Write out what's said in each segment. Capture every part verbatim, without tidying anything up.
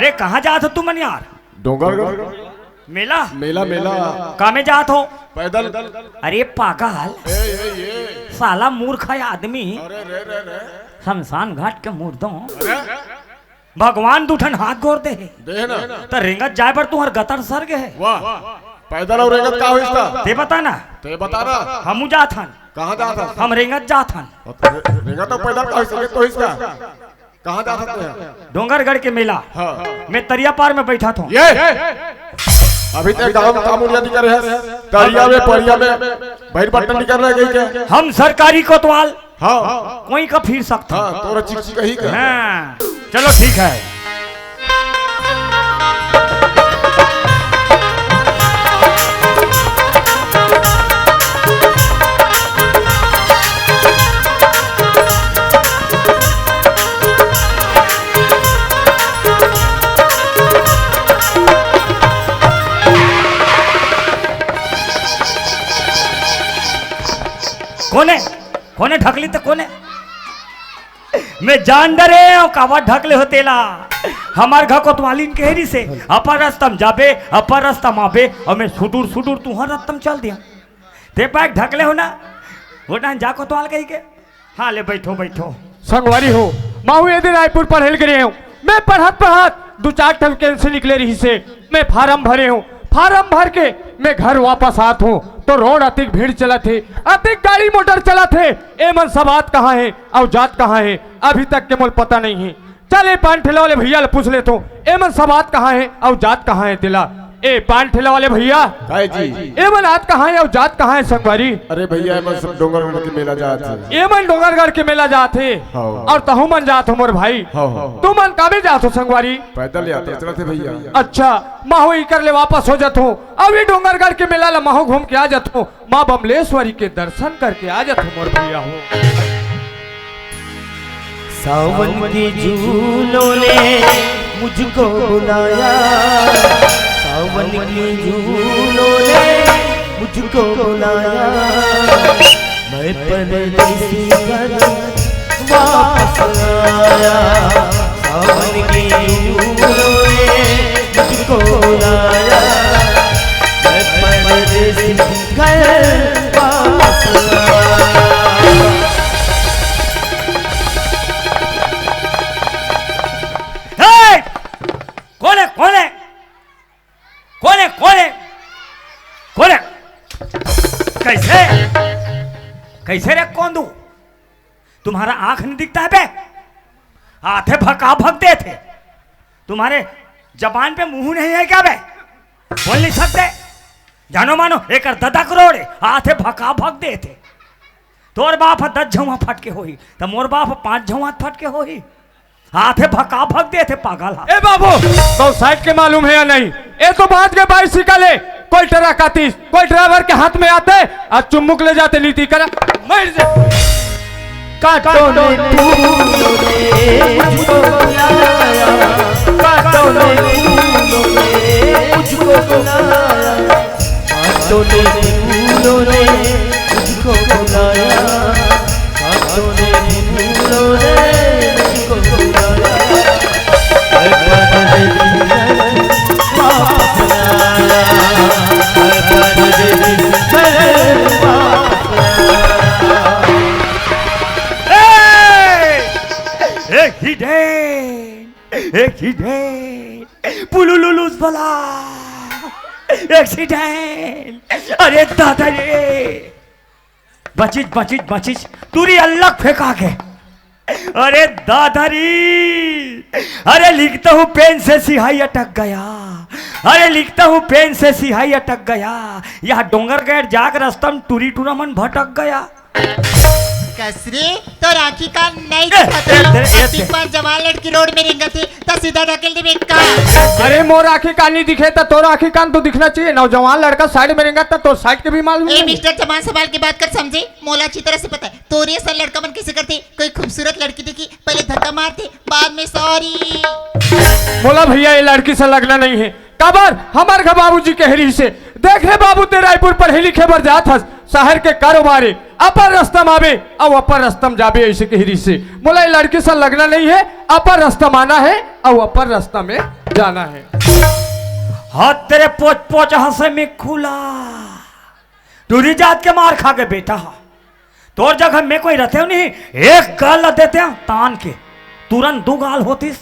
अरे, कहाँ जात हो तुमन यार? डोंगरगढ़। मेला? मेला, मेला। का में जात हो? पैदल। अरे पागल, ए, ए, ए। साला मूर्ख है आदमी। अरे रे रे रे। शमशान घाट के मुर्दों। अरे। भगवान दू ठन हाथ गोर दे हे। दे ना। त रेंगत जाए बर तुहर गतर सर गे हे। वाह। पैदल अउ रेंगत का होइस त? ते बता ना। ते बता ना। हमू जात हन। कहाँ जात हस? हम रेंगत जात हन। अरे, रेंगत अउ पैदल का होइस? रेंगत तो होइस का? कहाँ जात हस ते? डोंगरगढ़ के मेला। हाँ। मैं तरिया पार में बैठा था। ये? अभी तक गाँव में काम उड़िया नहीं करे हस। तरिया में, परिया में, बैठ बट्टन नहीं कर रहे गई के? हम सरकारी कोतवाल। हाँ। कोई का फिर सकता। हाँ, तोरा चिकचिक ही का। हाँ, चलो ठीक है। कोने? कोने ढकली त कोने? मैं जान डरे हूँ, काबर ढकले हो तेला। हमार घर कोतवालिन कहे रहिसे, "अपर रस्ता म जाबे, अपर रस्ता म आबे," अउ मैं सुडुर सुडुर तुहर रस्ता म चल दिया। ते पैक ढकले हो ना, वो टाइम जा कोतवाल कही के। हाँ, ले बैठो, बैठो। संगवारी हो, महू ये दिन रायपुर पढ़े ल गे रहेंव। मैं पढ़त पढ़त दू चार ठन vacancy निकले रहिसे, मैं फारम भरे हूँ। फारम भर के मैं घर वापस आत हूँ तो रोड अतिक भीड़ चलत हे, अतिक गाड़ी मोटर चलत हे। एमन सब आत कहाँ हे अउ जात कहाँ हे, अभी तक के मोला पता नहीं हे। चल, ए पान ठेला वाले भैया ले पूछ लेथों, एमन सब आत कहाँ हे अउ जात कहाँ हे तेला। ए पान ठेला वाले भैया, काय जी? एमन आत कहाँ हे अउ जात कहाँ हे संगवारी? अरे भैया, एमन सब डोंगरगढ़ के मेला जात हे। एमन डोंगरगढ़ के मेला जात हे। हाँ। अउ तहू मन जात हो मोर भाई। हाँ, हाँ। तुमन काबे जात हो संगवारी? पैदल यात्रा चलत हे भैया। अच्छा, महू इकर ले वापस हो जात हूँ। अभी डोंगरगढ़ के मेला ला महू घूम के आ जात हूँ। माँ बमलेश्वरी के दर्शन करके आ जात हूँ मोर भैया हो। सावन के झूलों ने मुझको बुलाया, सावन के झूलों ने मुझको बुलाया, मैं परदेसी घर वापस आया। सावन के झूलों ने मुझको बुलाया, मैं परदेसी घर वापस आया। हे! कौन है? कौन है? कौन है? कौन है? कौन है? कैसे? कैसे रे कौन तू? तुम्हारा आंख नहीं दिखता है बे? आथे भका भक देथे। तुम्हारे जबान पे मुंह नहीं है क्या बे? बोल नहीं सकते? जानो मानो, एकर ददा करोड़ है, आथे भका भक देथे। तोर बाप ह दस झौंहा फटके होही, त मोर बाप ह पांच झौंहा फटके होही। आथे भका भक देथे पागल ह। ए बाबू, तोर साइड के मालूम हे या नहीं? ए तो बात के बाईस सिक्का ले, कोई ट्रक आतिस, कोई ड्राइवर के हाथ में आते, अउ चुम्मुक ले जाते, नीति करा, मर जा। कांटों ने फूलों ने मुझको बुलाया, कांटों ने फूलों ने मुझको बुलाया, कांटों ने फूलों ने मुझको बुलाया, कांटों ने फूलों ने मुझको बुलाया। ए! एक ही डैन, एक ही डैन, पुलुलुलुस बला, एक्सीडेंट। अरे दादा रे, बचिच, बचिच, बचिच, टूरी अलग फेंका के। अरे दादा री, अरे लिखता हूँ पेन से सिहाई अटक गया, अरे लिखता हूँ पेन से सिहाई अटक गया। यह डोंगरगढ़ जाके रस्ता में टूरी टूरा मन भटक गया। कस रे, तोर आँखी कान नहीं ए, दिखत ए, रे? ए, ए, एक बार जवान लड़की रोड में रेंगत हे, त सीधा ढकेल देबे का? अरे मोर आँखी कान नहीं दिखे त तोर आँखी कान तो दिखना चाहिए। नौजवान लड़का साइड में रेंगत त तोर साइड के भी मालूम ए नहीं। मिस्टर, जबान संभाल के बात कर, समझे? मोला अच्छी तरह से पता है, तोरे असन लड़का मन कैसे करथे। कोई खूबसूरत लड़की देखी, पहले धक्का मारथे, बाद में सॉरी। मोला भैया ये लड़की से लगना नहीं है। काबर? हमर घर बाबूजी कहे रहिसे, "देख रे बाबू, ते रायपुर पढ़े लिखे बर जात हस, शहर के कारोबार हे, अपर रस्ता म आबे अउ अपर रस्ता म जाबे," ऐसे कहे रहिसे। मोला ये लड़की से लगना नहीं है, अपर रस्ता म आना है अउ अपर रस्ता में जाना है। हाथ तेरे पोच पोच हंसे में खुला। टूरी जात के मार खा के बेटा हा। तोर जगह में कोई रहते हो नहीं, एक गाल ला देते हैं तान के, तुरंत दू गाल होतिस।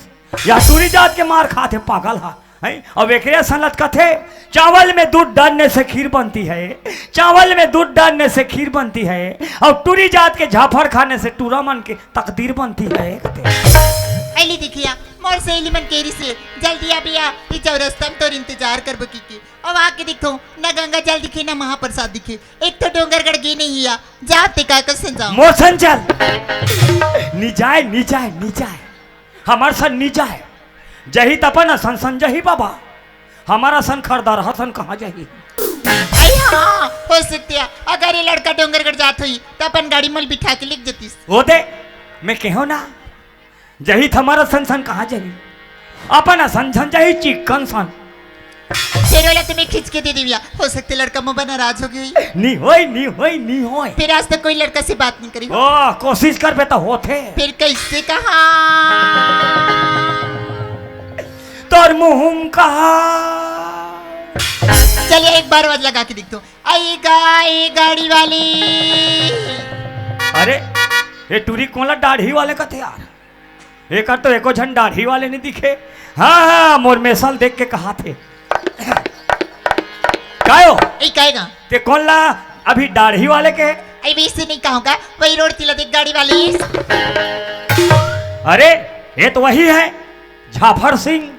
या टूरी जात के मार खाथे पागल हा, हैं? अब एकरे असन लत कथे, चावल में दूध डालने से खीर बनती है, चावल में दूध डालने से खीर बनती है, और टूरी जात के झाफड़ खाने से टूरा मन के तकदीर बनती है, कथे। अली देखिया, मोर सहेली मन केरी से, जल्दी आ भैया, ये चौरस्ता में तोर इंतजार करबो की, की। अब आके देखो, ना गंगा जल दिखे, ना महाप्रसाद दिखे। एक तो डोंगरगढ़ गे नहीं हिया, जाते का कर संजाओ। मोर संग चल। नी जाय, नी जाय, नी जाय। हमर सन नी जाय। जही तपन असन सन जही बाबा। हमर असन खरदर हसन कहाँ जही? अई हाँ, हो सकते है, अगर ये लड़का डोंगरगढ़ जात होई, तो अपन गाड़ी में बिठा के लेग जतिस। ओ दे, मैं कहो ना, जही त हमर असन सन कहाँ जही? अपन असन सन जही चिक्कन सन। फेर ओला तुम्हें खींच के दे देविया। हो सकते लड़का मोबा नाराज हो गई। नी होय, नी होय, नी होय। फिर आज तक कोई लड़का से बात नहीं करी हो। ओ, कोशिश करबे त होथे। फिर कैसे कहा? तोर मुंह म कहा। चलिए एक बार आवाज लगा के देख दो। आई गा, आई गाड़ी वाली। अरे, ये टूरी कोन ला दाढ़ी वाले कथे यार? एकर तो एको झन दाढ़ी वाले नहीं दिखे। हाँ, हाँ, मोर मेसल देख के कहाथे। कायो? ए, काएगा? ते कोन ला अभी दाढ़ी वाले के? ए, वैसे नहीं कहूँगा, वही रोड तिला देख गाड़ी वाली। अरे, ये तो वही है, झाफर सिंह।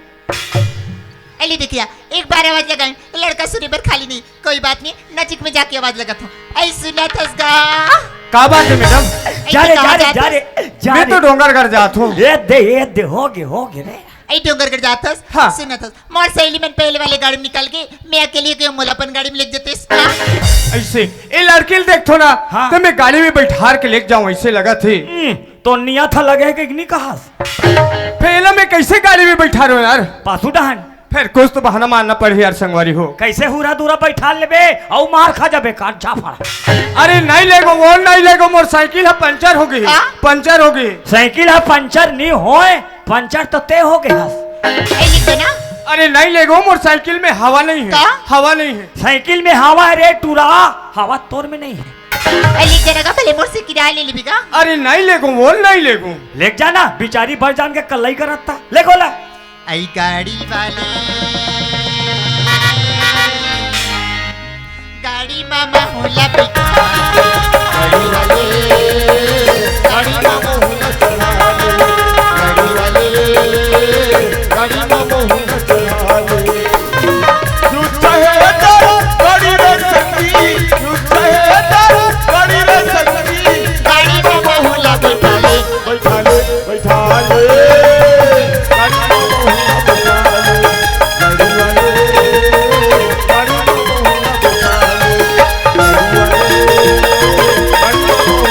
अली देखिया, एक बार आवाज लगाई, लड़का सुने बर खाली नहीं। कोई बात नहीं, नजीक में जाके आवाज लगात हूँ। ऐ सुनत हस गा? का बात है मैडम? ऐ जा रे, कहाँ जा रे, जात जा हस? रे, जा मैं रे। तो डोंगरगढ़ जात हूँ। ये दे, ये दे, हो गे, हो गे रे। ऐ डोंगरगढ़ जात हस? हाँ। सुनत हस, मोर सहेली मन पहले वाले गाड़ी में निकल गए, मैं अकेले गए, मोला अपन गाड़ी में लेके जतिस का? ऐसे, ए लड़की ल देखथो ना, हाँ। तो मैं गाड़ी में बैठार के लेके जाऊँ, ऐसे लगथे। हम्म, तो नियत ह लगे है कि नहीं कहस? फिर एला मैं कैसे गाड़ी में बैठारूँ यार? पासू डहन। फिर कुछ तो बहाना मारना पड़ही यार संगवारी हो। कैसे हुरा दूरा बैठा लेबे अउ मार खा जाबे काट झाफड़। अरे नहीं लेगो वो, नहीं लेगो, मोर साइकिल ह पंचर हो गई, हाँ? पंचर हो गई। साइकिल ह पंचर नहीं होय, पंचर तो ते हो गए हस। ए, लिख देना। अरे नहीं लेगो, मोर साइकिल में हवा नहीं है, का? हवा नहीं है। साइकिल में हवा है रे टूरा, हवा तोर में नहीं है। ए, लिख देना का, भले मोर से किराया ले लेबी का? अरे नहीं लेगो वो, नहीं लेगो। लेके जाना, बेचारी बर जान के कल्लई करत था। ले गोला। आई गाड़ी वाले, गाड़ी मा महूला बिठा। गाड़ी वाले, गाड़ी मा महूला चढ़ा दे। गाड़ी वाले, गाड़ी मा महूला चढ़ा दे। तू चाहे तो गाड़ी रे संगी, तू चाहे तो गाड़ी रे संगी। गाड़ी मा महूला बिठा ले। बैठा ले, बैठा ले, गाड़ी में बहुआ बैठा ले, गाड़ी वाले, गाड़ी में बहुआ बैठा ले, गाड़ी वाले, गाड़ी में बहुआ बैठा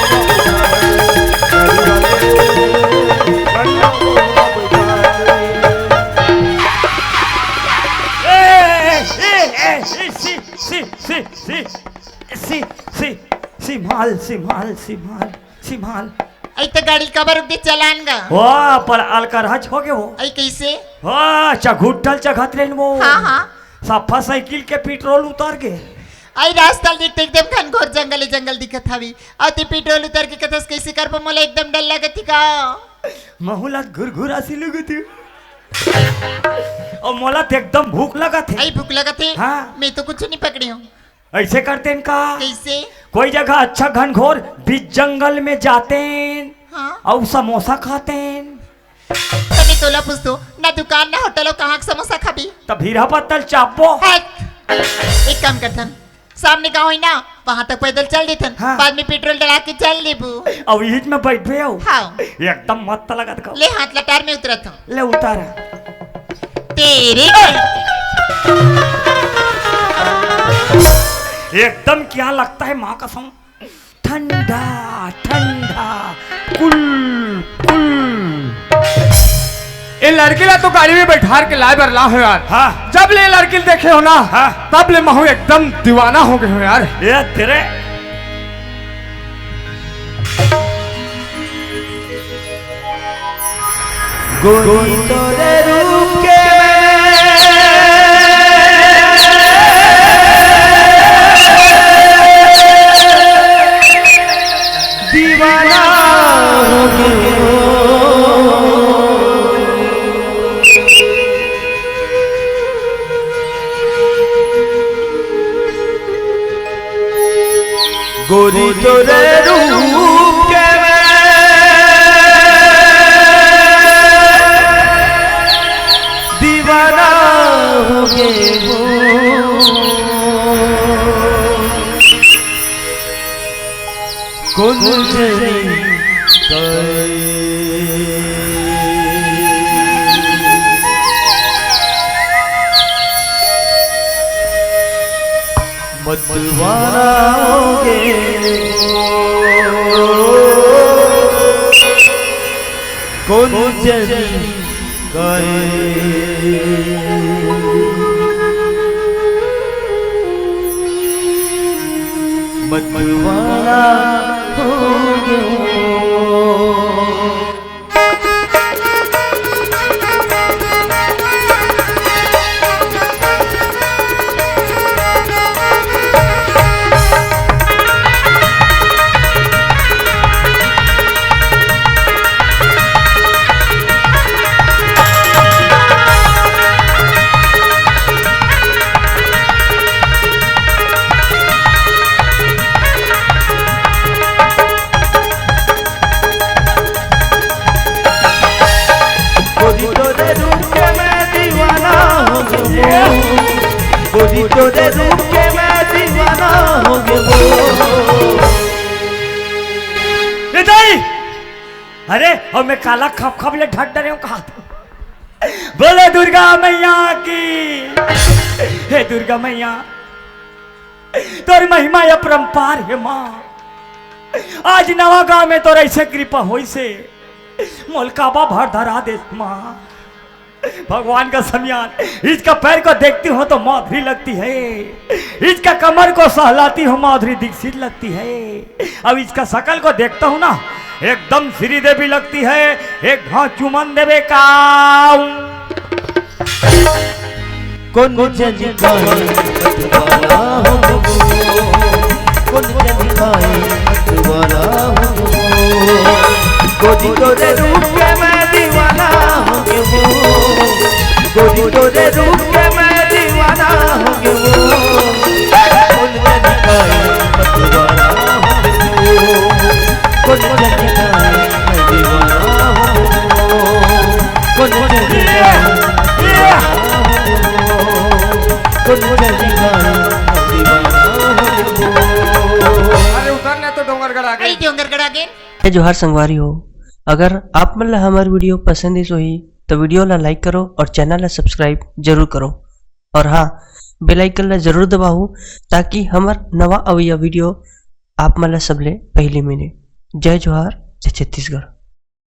ले, गाड़ी वाले, गाड़ी में बहुआ बैठा ले। ए, ए, ए, ए, सी, सी, सी, सी, सी, सी, सी, संभाल, संभाल, संभाल। सिम्हाल। अई त गाड़ी काबर रुक दे, चलान गा। वाह, पर अलकरहच हो गे वो। अई कइसे? वाह, चघुट्ठल चघत रेन वो। हाँ, हाँ। सफा साइकिल के पेट्रोल उतर गे। अई रास्ता ल देख त एकदम घनघोर जंगल ही जंगल दिखत हवे। अउ ते पेट्रोल उतर के कथस कइसे करबो, मोला एकदम डर लगत ही का। महू ला घुरघुरासी लगत ही। अउ मोला त एकदम भूख लगत हे। अई भूख लगत हे? हाँ। मैं तो कुछु नहीं पकड़े हूँ। अइसे करतेन का? कइसे? कोई जगह अच्छा घनघोर बीच जंगल में जातेन, हाँ। अउ समोसा खातेन। त मैं तोला पूछतो, ना दुकान ना होटल हो, कहाँ के समोसा खाबी? त भीरा पत्तल चापबो। हट। एक काम करथन, सामने गाँव हे ना, वहाँ तक पैदल चल देथन, हाँ। बाद में पेट्रोल डला के चल लेबू। अउ इहिच में बैठबे अउ? हाँ। एकदम मस्त लगत का। ले हाथ ला टार, मैं उतरत हूँ। ले उतार। तेरे घर। एकदम क्या लगता है माँ कसम, ठंडा ठंडा, कुल कुल। ए लड़की ला तो गाड़ी में बैठार के लाए बर ला हो यार। हाँ। जब ले लड़की ल देखे हो ना, हाँ। तब ले महू एकदम दीवाना हो गए हो यार। ये तेरे गोरी तोरे रूप के तोरे रूप के मैं दीवाना हो गे हूँ। कोन जनी काए। मतवाला हो गे हूँ। कोन जनी काए। मतवाला हो गे हूँ। गोरी तोरे रूप के मैं दीवाना हो गे हूँ। गोरी तोरे रूप के मैं दीवाना हो गे हूँ। ए दाई, अरे, अउ मैं काला खप खप ले ढक डरे हूँ कहा। बोलो दुर्गा मैया की। हे दुर्गा मैया, तोर महिमा अपरंपार हे माँ। आज नवा गांव में तोर ऐसे कृपा होइसे, मोल काबा भर धरा दे माँ। भगवान का समयान, इसका पैर को देखती हूँ तो माधुरी लगती है, इसका कमर को सहलाती हूँ माधुरी दीक्षित लगती है। अब इसका शकल को देखता हूँ ना, एकदम श्रीदेवी लगती है। एक घाव चुमन देबे का। कोन जनी काए मतवाला हो गे हूँ। कोन जनी काए मतवाला हो गे हूँ। गोरी तोरे रूप के मैं दीवाना हो गे हूँ। गोरी तोरे रूप के मैं दीवाना हो गे हूँ। कोन जनी काए मतवाला हो गे हूँ। कोन जनी काए मैं दीवाना हो गे हूँ। कोन जनी काए मतवाला हो गे हूँ। कोन जनी काए मैं दीवाना हो गे हूँ। अरे उतर ना तो डोंगरगढ़ आ गे। आई डोंगरगढ़ आ गे। जय जोहार संगवारी हो, अगर आप मन ला हमर video पसंद आइस होही, तो video ला like करो और channel ला subscribe जरूर करो। और हाँ, bell icon ला जरूर दबाओ, ताकि हमर नवा अवइया video आप मन ला सबले पहली मिले। जय जोहार, जय छत्तीसगढ़।